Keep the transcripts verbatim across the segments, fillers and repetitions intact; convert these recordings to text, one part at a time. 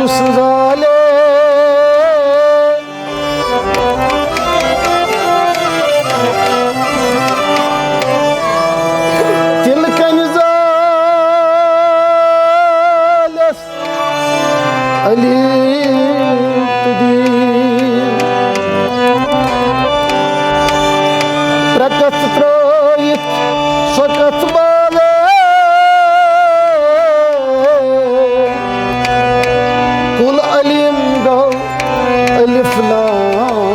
سٕنٛز آلے۔ تِلہٕ کَنہِ زالٮ۪س علی تہٕ دیٖن۔ ترٛےٚ کَتھ ترٛٲوِتھ سۄ کَتھ بالے۔ کُل علم گوٚو الف لام۔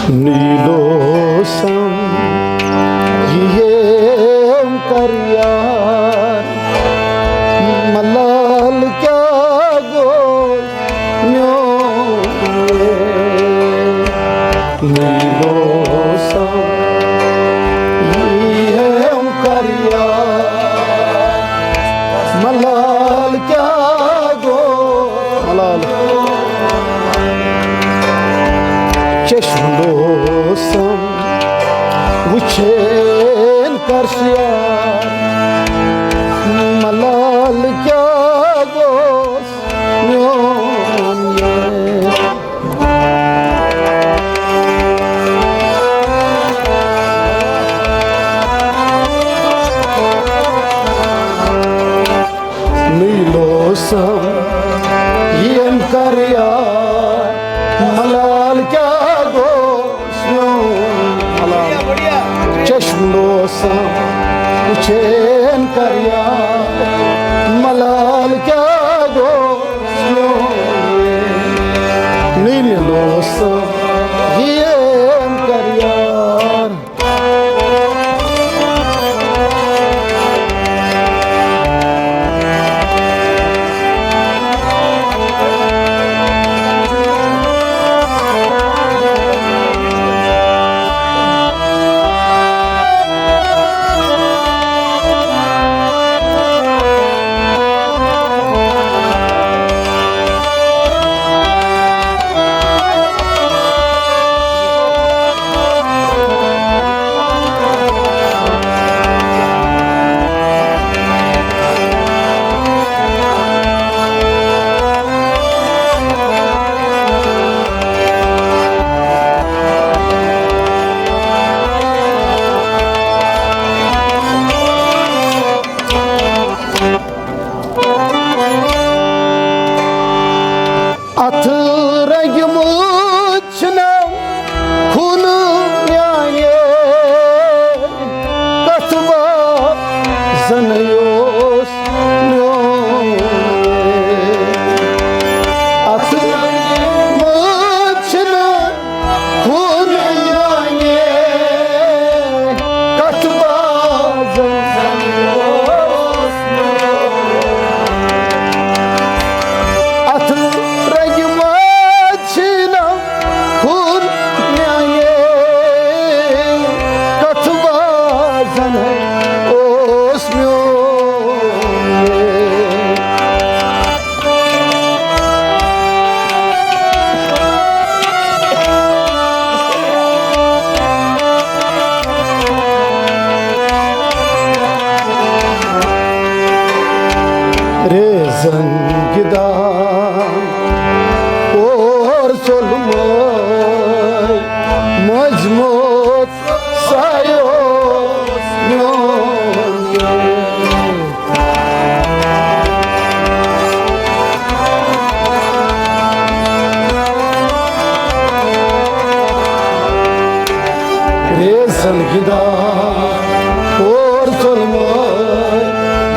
نیٖلو سم یِہم کر یار، ملال کیٛاہ گوٚو میون۔ نیٖلو سم یِہم کر یار، ملال کیٛاہ گوٚو۔ ملال۔ چشم لوسم وٕچھن کر یار، ملال کیٛاہ گوٚو میون یار۔ نیٖلو سم یِم کر یار، ملال کیٛاہ گوٚو میون ملال۔ چشم لوسم وٕچھن کر یار، ملال کیٛاہ گوٚو میون۔ نیٖلو سم یِم کر یار۔ اتھ رنگہِ منٛز چھِنہٕ خوٗنہٕ میانہِ کتھ باتھ زن اوس میون۔ اتھ رنگہِ منٛز چھِنہٕ خوٗن میانہِ کتھ باتھ زن اوس میون۔ اتھ رنگہِ منٛز چھِنہٕ خوٗن میانہِ کتھ باتھ زن اوس میون۔ ریزن گِدان اور ژوٚلمُت مٔنٛزۍ موت سایو میون۔ ریزن گِنٛدان اور ژوٚلمُت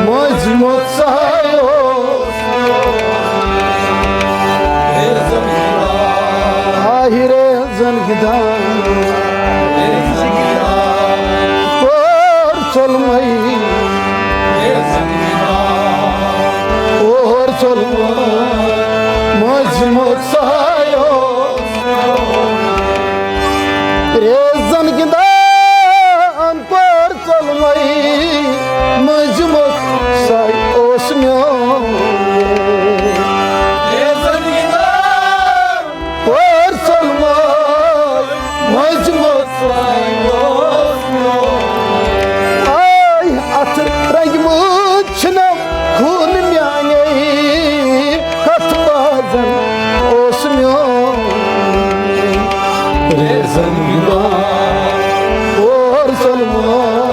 مٔنٛزۍ موت سایو۔ آہہِ ریزن گِنٛدان اور ژوٚلمُت اور ژوٚلمُت مٔنٛزۍ موت سایو۔ ریزن گِنٛدان کور ژوٚلمُت مٔنٛزۍ موت سایہِ اوس میون۔ ریزن گِنٛدان کور ژوٚلمُت مٔنٛزۍ زنگان اور ظلمو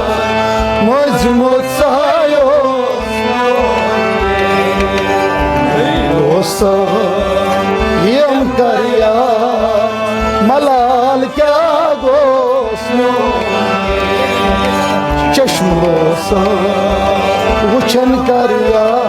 مٔنٛزۍ موت سایو۔ دوستو، یِم کریا ملال کیٛاہ گوٚو؟ چشم لوسان وٕچھن کر یاد۔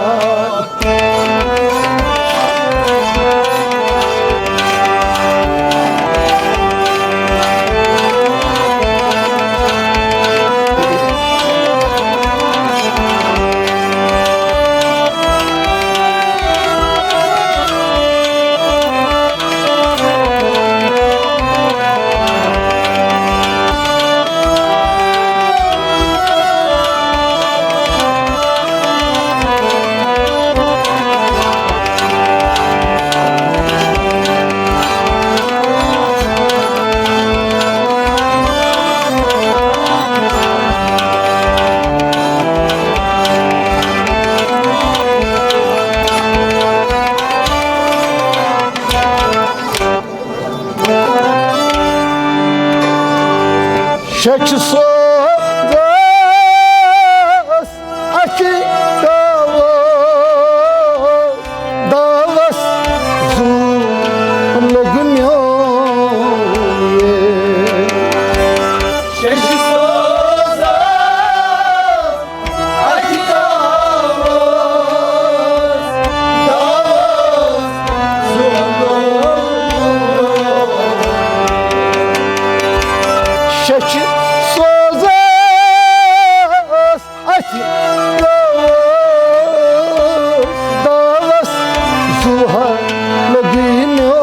شچھ سوزس اچھِ دعوس، دعوس زو لوٚگ میون یہ۔ شچھ سوزس شچھ سوزس اتھِ دعوس، دعوس زُہا لوٚگُے میون۔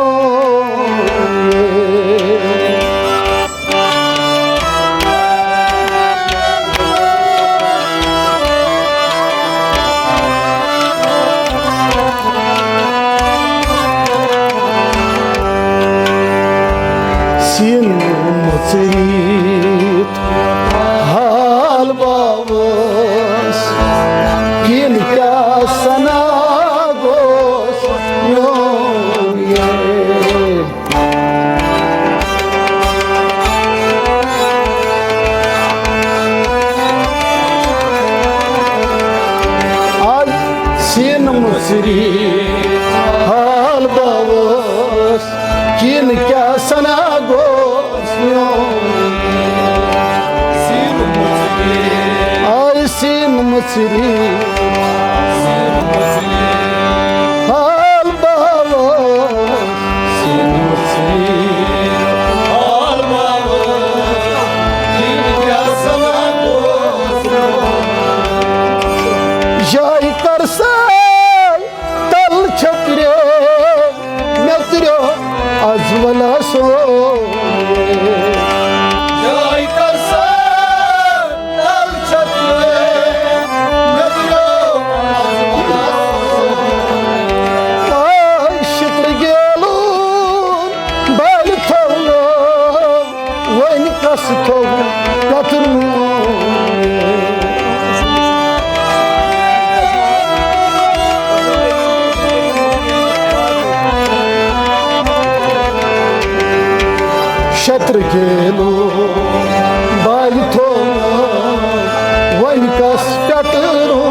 سیٖنہٕ مُژرِتھ حال باوس، ییٚلہِ کیٛاہ سنا گوٚژھ میون یہِ۔ آز سیٖنہٕ مُژری حال باوس، کِنہٕ کیٛاہ سنا گوٚژھ میون۔ آز سیٖنہٕ مُژری حال باوس، جایہِ کر سا تل چھترے مےٚ ترٛیو از ولا سو۔ جایہِ کر سا تل چھترے مےٚ ترٛیو از ولا سو۔ آے شتر گیلون بل تھوو وۄنۍ کس تھوٚو کترو۔ شتر گیلو بالہِ تھوٚو وۄنۍ کس کترو۔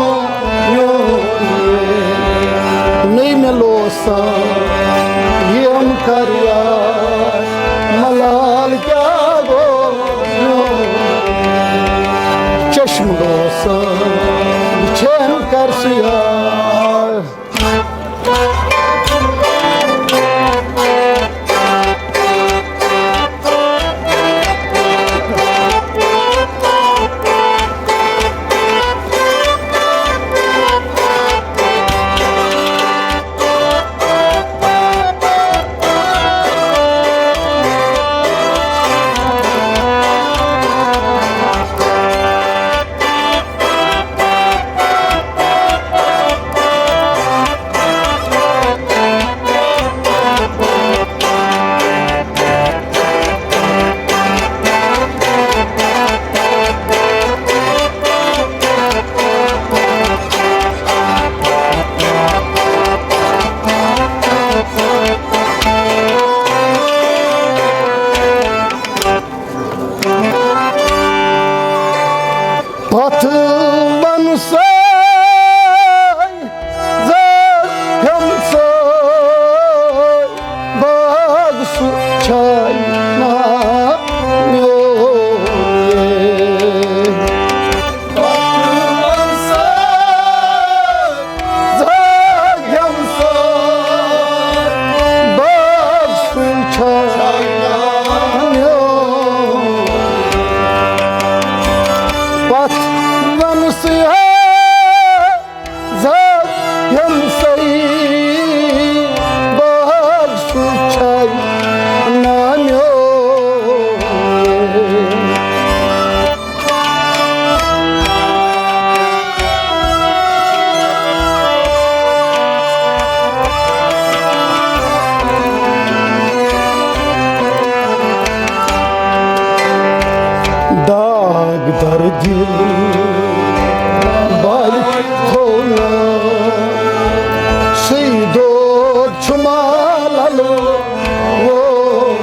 نٔے مےٚ لوسان یِم کر یاد، ملال کیٛاہ گوٚو میون۔ چشم لوسان وٕچھن کر سُہ یاد۔ بالہِ تھوٚو نہٕ سُے دود چھُ مالل ووٚن۔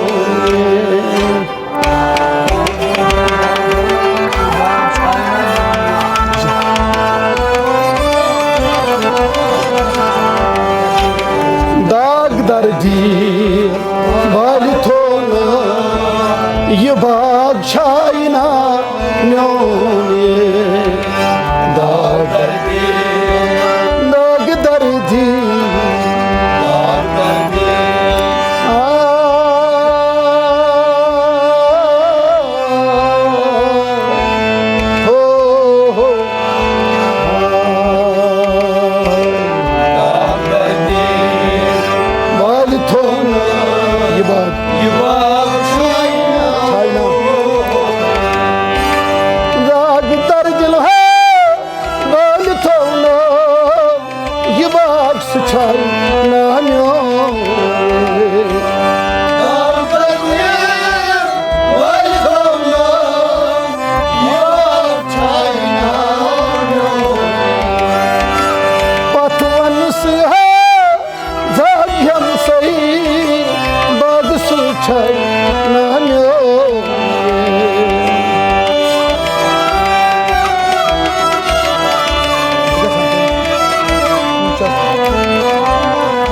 داغ دردی والہِ تھوٚو نہٕ یہِ باغ چھاے نا میون یہِ داغ دردی، داغ دردی۔ آ، ہو، ہو۔ والہِ تھوٚو نہٕ یہِ باغ، یہِ باغ چھاے نا۔ داغ دردی ہے، والہِ تھوٚو نہٕ یہِ باغ سُہ چھاے نا میون۔ پتھ ونہٕ سُہ ہے زاگ ہمساے باغ سُہ چھاے نا میون۔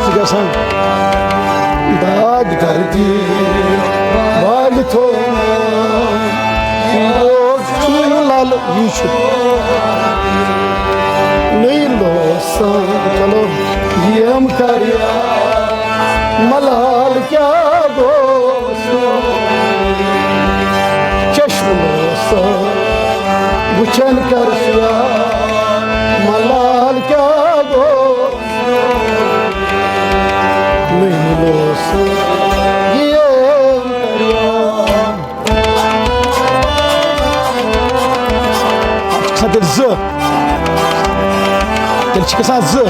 سُہ گژھان داغ دردی والہِ تھوٚو نہٕ لال یہِ چھُ نٔے لوسان۔ چلو، یِم کر ملال کیٛاہ گوٚو؟ چشم لوسان وٕچھان کر سُہ ملال کیٛاہ گوٚو؟ نٔے لوسان یِم کر اَتھ چھِ گژھان تیٚلہِ زٕ۔ تیٚلہِ چھِ گژھان زٕ۔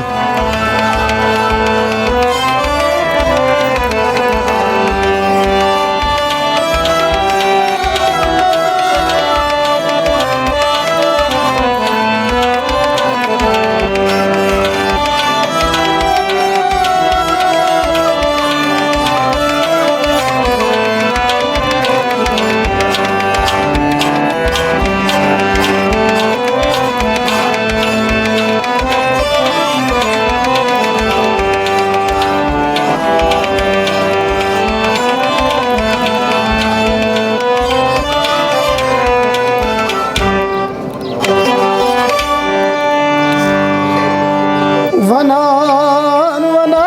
ونان ونان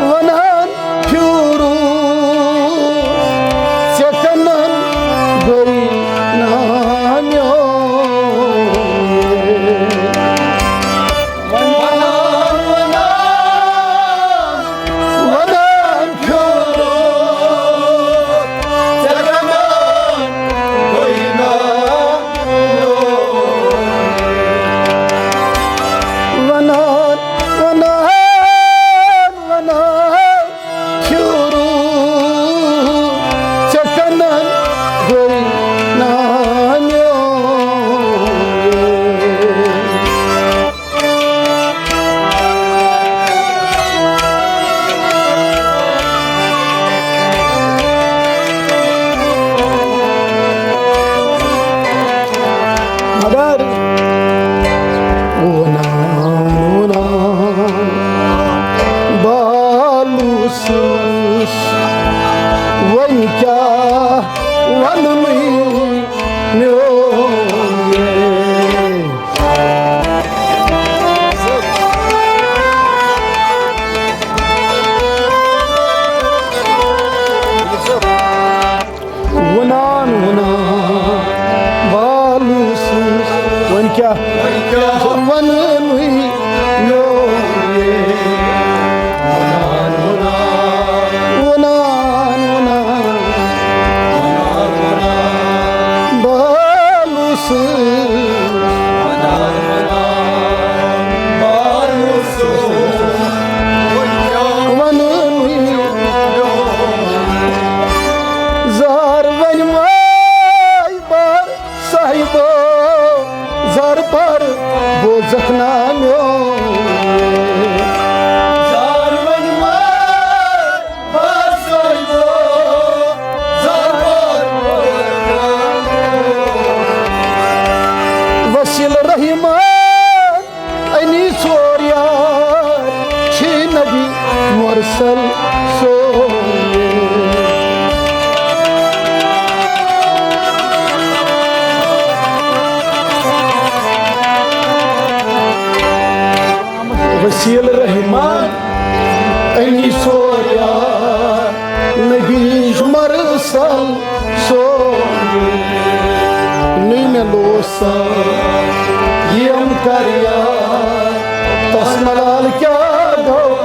ونان پھیوٗرُس ژےٚ کنن گٔے نا میون۔ ونان ونان ونان پھیوٗرُس ژےٚ کنن گٔے نا میون۔ ونان ونان ونان پھیوٗرُس ژےٚ کنن گٔے نا میون۔ مگر وونان وونان بالوسس، وۄنۍ کیٛاہ ونہٕ میون۔ وونان وونان بالوسس، وۄنۍ کیٛاہ ونہٕ میون۔ وونان وونان سل سویے۔ وسیل رحمان، امی سوریا، نبی مرسل سویے۔ نی مےٚ لوسا یم کریا، تس ملال کیا گو